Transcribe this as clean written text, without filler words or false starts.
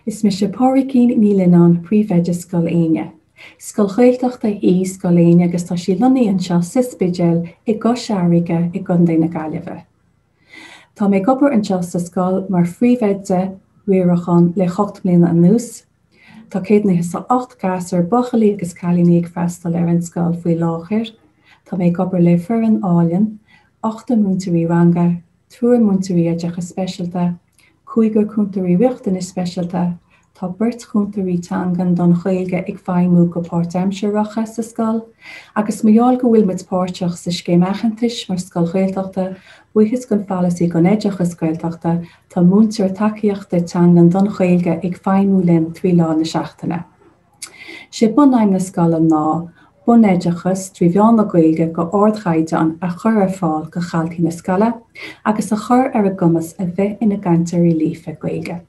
Is mise Pádraigín Ní Lionnáin, Príomhoide Scoil Éinne. Scoil Ghaeltachta í Scoil Éinne agus tá sí lonnaithe anseo sa Spidéal i gCois Fharraige i gContae na Gaillimhe. Tá mé ag obair anseo sa scoil mar phríomhoide riaracháin le hocht mbliana anuas. Tá 198 gasúr, buachaillí agus cailíní ag freastal ar an scoil faoi láthair. Tá mé ag obair le foireann álainn, ochtar múinteoirí ranga, triúr múinteoirí oideachais speisialta, cúigear cúntóirí riachtanais speisialta, tá beirt chúntóirí teangan don Ghaeilge ag feidhmiú go páirtaimseartha sa scoil, agus mar gheall go bhfuil muid páirteach sa Scéim Aitheantais mar Scoil Ghaeltachta, buíochas don Pholasaí don Oideachas Gaeltachta, tá múinteoir tacaíochta teangan don Ghaeilge ag feidhmiú linn 3 lá na seachtaine. Sé bunaidhm na scoile ná bunoideachas trí mheán na Gaeilge go ardchaighdeán a chur ar fáil go dhaltaí na scoile agus a chur ar a gcumas a bheith ina gcainteoirí líofa Gaeilge.